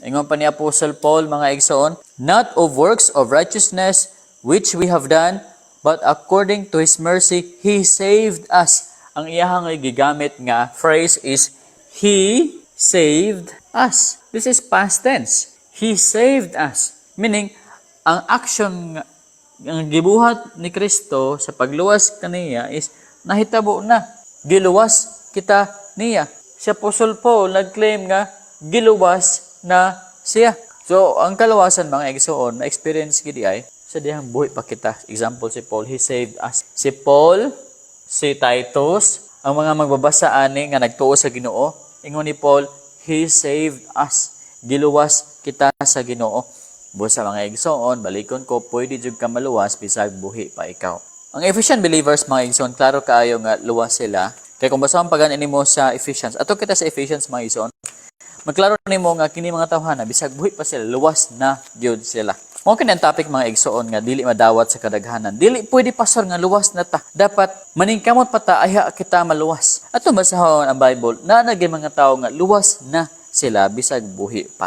Ingon pa ni Apostle Paul, mga igsoon, "Not of works of righteousness which we have done, but according to His mercy, He saved us." Ang iyahang gigamit nga phrase is "He saved us." This is past tense. He saved us. Meaning, ang action nga ang gibuhat ni Kristo sa pagluwas kaniya is nahitabo na. Giluwas kita niya. Si Apostle Paul nag-claim nga giluwas na siya. So, ang kaluwasan, mga igsoon, na-experience gid ay sa dihang buhi pa kita. Example, si Paul, "He saved us." Si Paul, si Titus, ang mga magbabasa ani nga nagtuo sa Ginoo, ingon ni Paul, "He saved us." Giluwas kita sa Ginoo. Busa, mga igsoon, balikon ko, pwede jud ka maluwas bisag buhi pa ikaw. Ang Ephesian believers, mga igsoon, klaro kaayo nga luwas sila. Kaya kung basahon pa gani nimo sa Ephesians, ato kita sa Ephesians, mga igsoon, magklaro nimo nga kini mga tawhana bisag buhi pa sila, luwas na gyud sila. Mao kini ang topic, mga igsoon, nga dili madawat sa kadaghanan. "Dili pwede, pastor, nga luwas na ta. Dapat maningkamot pa ta ayha kita maluwas." Ato basahon ang Bible na naa mga tawo nga luwas na sila bisag buhi pa.